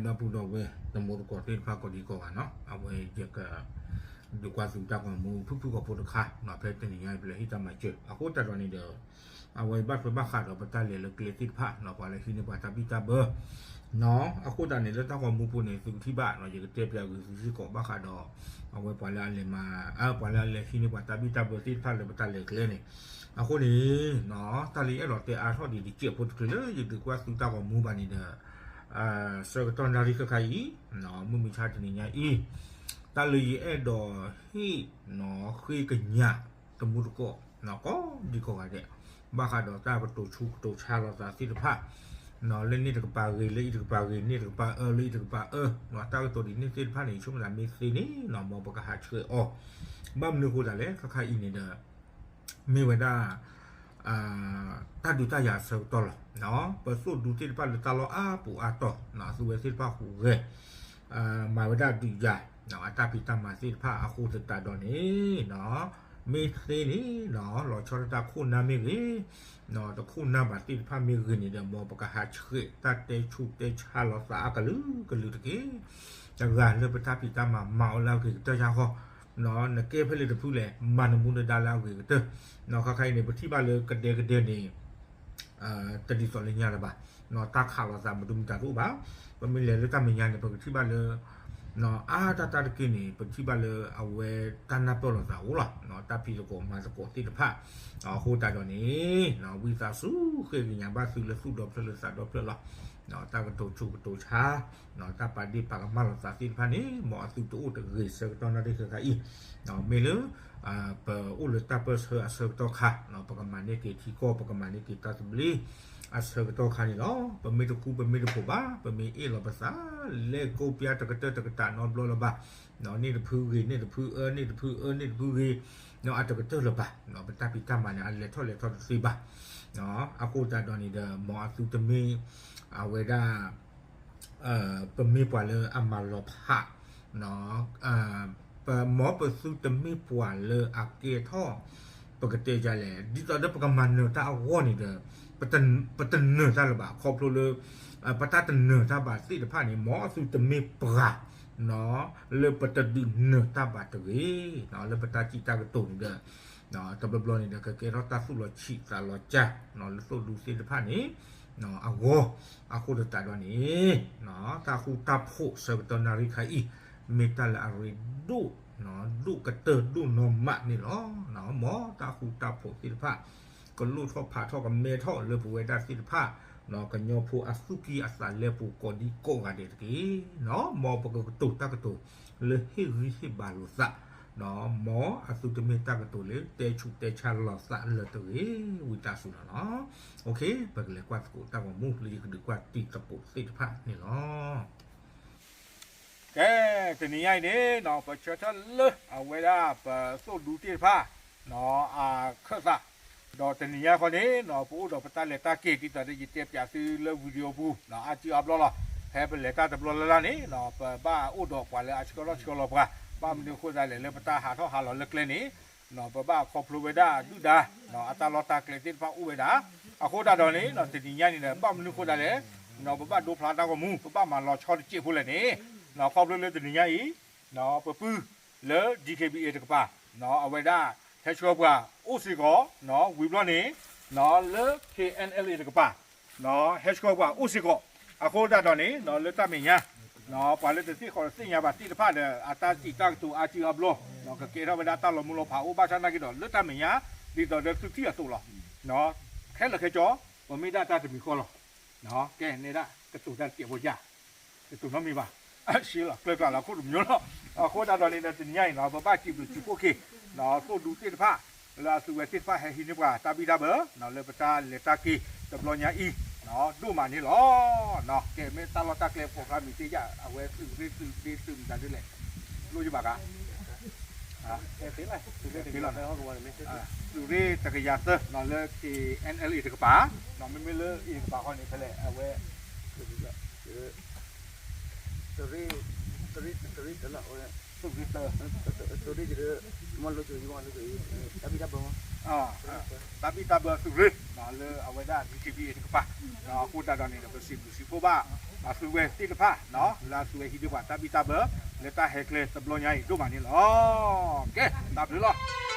ဒီပုၢ်ဒီဝဲၢ် တံၤသကိးသ့ၣ်တဖၣ်ကိးဒံကိးဂၤနီၤ, အဝဲယက ဒုးကွၢ်သုတၢ်ဂီၤမူဖုၣ်ဖုၣ်ကိာ်ဖိတခါနီၤ, ဖဲတနံၤညါအံၤ ပလဲၤဟ့ၣ်တၢ်မၤစၢၤ အဃိသတးဒီးန့ၣ်ဒီး အဝဲဘၣ်ထွဲဘၣ်ဃးဒီးပတၢ်လဲၤလၢကျဲသ့ၣ်တဖၣ်နီၤ, ပှၤလၢဟံးန့ၢ်ပှၤတၢ်ဘံၣ်တၢ်ဘၢ နီၤ, အဃိသတးန့ၣ် လၢတၢ်ဂီၤမူပူၤန့ၣ် သုကထံၣ်ဘၣ်နီၤ, ယကတဲပျးဂ့ၤသုစ့ၢ်ကီးဘၣ်ဃးဒီး အဝဲပှၤလၢအလဲၤမၤ အ ပှၤလၢအလဲၤဟံးန့ၢ်ပှၤတၢ်ဘံၣ်တၢ်ဘၢသ့ၣ်တဖၣ်လၢပတၢ်လဲၤကျဲန့ၣ်, အဃိန့ၣ် တၢ်လၢယအဲၣ်ဒိးတဲအါထီၣ်ဒံးတစဲးဖိတချုးလၢယဒုးကွၢ်သုတၢ်ဂီၤမူဘၣ်န့ၣ်ဒီး ဆၢကတီၢ်နၣ်ရံၣ်ခဲခါအံၤ မုၢ်မဆါတနံၤညါအံၤ တၢ်လၢယအဲၣ်ဒိးဟ့ၣ်နီၤ ဃ့ကညးတံၤသကိး ကိးဒံကိးဂၤဒဲး ဘၣ်ဃးဒီးတၢ်ကတိၤဆူးကတိၤဆါလိာ်သးသ့ၣ်တဖၣ် လၢန့ၣ်တကပၤဂ့ၤ လၢအံၤတကပၤဂ့ၤ န့ၣ်တကပၤအၢ လၢအံၤတကပၤအၢ တၢ်ကတိၤဒ်န့ၣ်သ့ၣ်တဖၣ်န့ၣ် ယဆိကမိၣ်သးမ့ၢ်သ့န့ၣ်နီၤ မ်ပကဟးဆှဲးအီၤ ဘၣ်မနုၤအဃိသတးလဲၣ် ခဲခါအံၤန့ၣ်ဒီး မ့ၢ်ဝဲဒၣ် တၢ်ဒုးတၢ်ယၤအဆၢကတီၢ်လီၤ. ပသိၣ်ဒူသ့ၣ်တဖၣ်လၢတၢ်လီၢ်အါပူၤအါတီၤ အသုဝဲသ့ၣ်တဖၣ်ဟူးဂဲၤ မၤဝဲဒၣ်ဒုးယၤ အတၢ်ဖံးတၢ်မၤသ့ၣ်တဖၣ်အဃိသတးဒီးန့ၣ် မ့ၢ်သ့န့ၣ် လီၤဆီဒၣ်တၢ်ခိၣ်နၢ်မ့ၢ်ဂ့ၤ တခိၣ်နၢ်ဘၣ်သ့ၣ်တဖၣ်မ့ၢ်ဂ့ၤန့ၣ်ဒီး မ်ပကဟးဆှဲးတၢ်တဲဆူးတဲဆါလိာ်သးအကလုာ်ကလုာ်တက့ၢ်. တဂၤလၢပတၢ်ဖံးတၢ်မၤမၤအီၤလၢအဂ့ၤကတၢၢ်ယါဃီ နကဲဖဲလဲၣ်တဖုလဲၣ် မၤနမူနဒါလၢအဂ့ၤကတၢၢ်. ခဲခါအံၤန့ၣ် ပထံၣ်ဘၣ်လၢကဒဲကဒဲန့ၣ် တဒ်သိးလၢညါလၢၤဘၣ်. တၢ်ခးလိာ်သးမဒုမတၤတအိၣ်ဘၣ်. ပမ့ၢ်လဲၤလၢတၢ်မဲာ်ညါန့ၣ် ပကထံၣ်ဘၣ်လၢ အါတၢ်တၢ်တက့ၢ်န့ၣ် ပထံၣ်ဘၣ်လၢအဝဲတၢ်နၢ်ပၢၢ်လိာ်သးအိၣ်လီၤ. တၢ်ဖံးသကိးမၤသကိးသ့ၣ်တဖၣ် အဃိသတးဒီးန့ၣ် ဝံသးစူၤဃ့ကညးဘၣ်သုလၢသူၣ်ဒီဖျၢၣ်လၢသးဒီဖျၢၣ်လီၤ. တၢ်ကတိၤဆူးကတိၤဆါ တၢ်ပာ်ဒ့ၣ်ပာ်ကမၣ်လိာ်သးသ့ၣ်တဖၣ်န့ၣ် မ်အသုတအိၣ်တဂ့ၤဆၢကတီၢ်နၣ်ရံၣ်ခဲခါအံၤ မ့ၢ်လၢ ပအိၣ်လၢတၢ်ပၢၢ်ဆၢအဆၢကတီၢ်ခါ ပကမၤန့ၢ်က့ၤထံကီၢ် ပကမၤန့ၢ်က့ၤတၢ်သဘျ့ အဆၢကတီၢ်ခါန့ၣ်လီၤ. ပမ့ၢ်တဃူပမ့ၢ်တဖိးဘၣ် ပမ့ၢ်အ့ၣ်လိာ်ပသး လဲၤကိးပျါတကတၢၢ်တကတၢၢ်နီတဘျီလၢၤဘၣ်. န့ၣ်တဖုဂ့ၤ န့ၣ်တဖုအၢ န့ၣ်တဖုအၢ န့ၣ်တဖုဂ့ၤ အတကတၢၢ်လၢၤဘၣ်. ပတၢ်ဖံးတၢ်မၤန့ၣ် အလဲၤထီၣ်လဲၤထီတသ့ဘၣ်. အဃိသတးဒီးန့ၣ်ဒီး မ်အသုတမ့ၢ် အဝဲဒၣ် ပမ့ၢ်ပှၤလၢအမၤလီၤဖး မ်ပသုတမ့ၢ်ပှၤလၢအကဲထီၣ် ပကတဲဒ်လဲၣ် ဒ်သိးဒီးပကမၤနၢၤတၢ်အဂီၢ်န့ၣ်ဒီး ပတနၢၤတၢ်လၢၤဘၣ် ခီဖျိလၢ ပတၢ်တနၢၤတၢ်ဘၣ်သ့ၣ်တဖၣ်န့ၣ် မ်အသုတမ့ၢ်ပှၤ လၢပတဒုးနၢၤတၢ်ဘၣ်တဂ့ၤ လၢပတၢ်စံးတၢ်ကတိၤန့ၣ်ဒီး တဘျီဘျီန့ၣ်ဒီး ကကဲထီၣ်တၢ်သူၣ်လီၤဆံးသးလီၤစၢ် လၢသိၣ်ဒူသ့ၣ်တဖၣ်န့ၣ် အဂီၢ် အဃိသတးဒီးန့ၣ် တၢ်ဃူတၢ်ဖိးဆၢကတီၢ်နၣ်ရံၣ်ခါအံၤ မ့ၢ်တၢ်လၢအရ့ဒိၣ် ဒိၣ်ကတၢၢ်ဒိၣ်နီၢ်မးန့ၣ်လီၤ. မ်တၢ်ဃူတၢ်ဖိးသ့ၣ်တဖၣ် ကလိၣ်ထီၣ်ဖးထီၣ်ကမဲထီၣ်လၢပဝဲဒၣ်သ့ၣ်တဖၣ် ကညီဖိအသူၣ်ကံၢ်အသးလဲပူၤကိးဒံကိးဂၤဒဲးတက့ၢ်. မ်ပကကတိၤတၢ်ကတိၤလၢဟ့ၣ်ဂံၢ်ဟ့ၣ်ဘါလိာ်သး မ်အသုတမ့ၢ်တၢ်ကတိၤလၢတဲဆူးတဲဆါလိာ်သးလၢၤတဂ့ၤ ဝံသးစူၤလီၤနီၤ. ပကလဲၤကွၢ်သကိးတၢ်ဂီၤမူလၢယကဒုးကွၢ်တံၤသကိးသ့ၣ်တဖၣ်န့ၣ်လီၤ. ကဲ တနံၤညါအံၤန့ၣ် ပဆၢထၢၣ်လၢအဝဲဒၣ်ပသိၣ်ဒူသ့ၣ်တဖၣ် အခၢၣ်သး ဒီးတနံၤညါဃီန့ၣ် ပအိၣ်ဒီးပတၢ်လဲၤတၢ်က့ၤ ဒ်သိးဒီးယတဲပၠးသုလၢ video ပူၤ အါစုအါဘျီလီၤ. ဖဲပလဲၤတၢ်တဘျီလၢ်လၢ်န့ၣ် ပဘၣ်အိၣ်ဒီးပှၤလၢအဆှၢထီၣ်ဆှၢလီၤပှၤ ဘၣ်မနုၤအဃိသတးလဲၣ် လၢပတၢ်ဟးထီၣ်ဟးလီၤလၢကျဲန့ၣ် ပဘၣ်ခီဖျိဝဲဒၣ်ဒုၣ်ဒါ အတၢ်လီၢ်တၢ်ကျဲသ့ၣ်တဖၣ်အိၣ်ဝဲဒၣ် အဃိသတးဒီးန့ၣ် တနံၤညါန့ၣ် ဘၣ်မနုၤအဃိသတးလဲၣ် ပဘၣ်ဒိဖျါတၢ်ဂီၤမူ ပဘၣ်မၤလီၤဆီတစဲးဖိလဲၣ်န့ၣ် ခီဖျိလၢတနံၤညါအံၤ ပပုၢ်လၢ DKBA တကပၤ အဝဲဒၣ် ဟဲဆှၢပှၤအိၣ်စ့ၢ်ကီး ဝံၤဘျီန့ၣ် လၢ KNLA တကပၤ ဟဲဆှၢပှၤအိၣ်စ့ၢ်ကီး အဃိသတးဒီးန့ၣ် လၢတၢ်မဲာ်ညါ ပှၤလၢတသ့ၣ်ဃီၤတသ့ၣ်ညါဘၣ်သ့ၣ်တဖၣ်ဒီး အတၢ်စံးတၢ်ကတိၤအါစုအါဘျီ ကကဲထီၣ်ဝဲဒၣ်တၢ်လီၤမုၢ်လီၤဖးအိၣ်ဘၣ်ဆၣ်နာ်က့ဒီး လၢတၢ်မဲာ်ညါ ဒ်သိးဒီးသုထံၣ်အသိးလီၤ. ခဲလၢာ်ခဲဆ့ ပမ့ၢ်ဒၣ်တၢ်တမံၤဃီလီၤ. ကဲန့ၣ်ဒၣ် ကတိၤတၢ်တစဲးဖိယါ တတိၤနီတမံၤဘၣ် အရှဲလီၤ ကျၢၤကျၢၤလီၤ ခိၣ်တမံၤလီၤ. အဃိသတးဒီးန့ၣ်ဒီး တနံၤညါအံၤ ပဘၣ်စံးဘျုးစံးဖှိၣ်က့ၤ သိၣ်ဒူသ့ၣ်တဖၣ် လၢအသုဝဲသ့ၣ်တဖၣ်ဟဲဟံးန့ၢ်ပှၤတၢ်ဘံၣ်တၢ်ဘၢ လၢပတၢ်လဲၤတၢ်က့ၤတဘျီညါအံၤ ဒိၣ်မးန့ၣ်လီၤ. ကဲမ့ၢ်တၢ်လီၢ်တၢ်ကျဲပိာ်ကျါမံၤသ့ၣ်ယါ အဝဲသုးရ့ၣ်သုးဒ့သုးမတၤဒ်လဲၣ် လိၣ်ယဘၣ်ကါ သုးရ့ၣ်တကယၤသၢ လၢ KNLA တကပၤ မ့မ့ၢ်လၢအံၤတကပၤဃီန့ၣ် ဖဲလဲၣ် အဝဲ သုးရ့ၣ် သုးရ့ၣ်တလၢအိၣ် ဂ့ၤတၢ် တၢ်ဘံၣ်တၢ်ဘၢ တၢ်ဘံၣ်တၢ်ဘၢသုးရ့ၣ် လၢအဝဲဒၣ် DKBA တကပၤ ဒီးအဃိသတးဒီးန့ၣ်ဒီး ပစံးဘျုးစံးဖှိၣ်ဘၣ် အသုဝဲသ့ၣ်တဖၣ် လၢအသုဝဲဟံးန့ၢ်ပှၤတၢ်ဘံၣ်တၢ်ဘၢ လၢတၢ်ဟဲကျဲတဘျီညါအံၤဒိၣ်မးန့ၣ်လီၤ. ကဲ တၢ်ဘျုးလီၤ.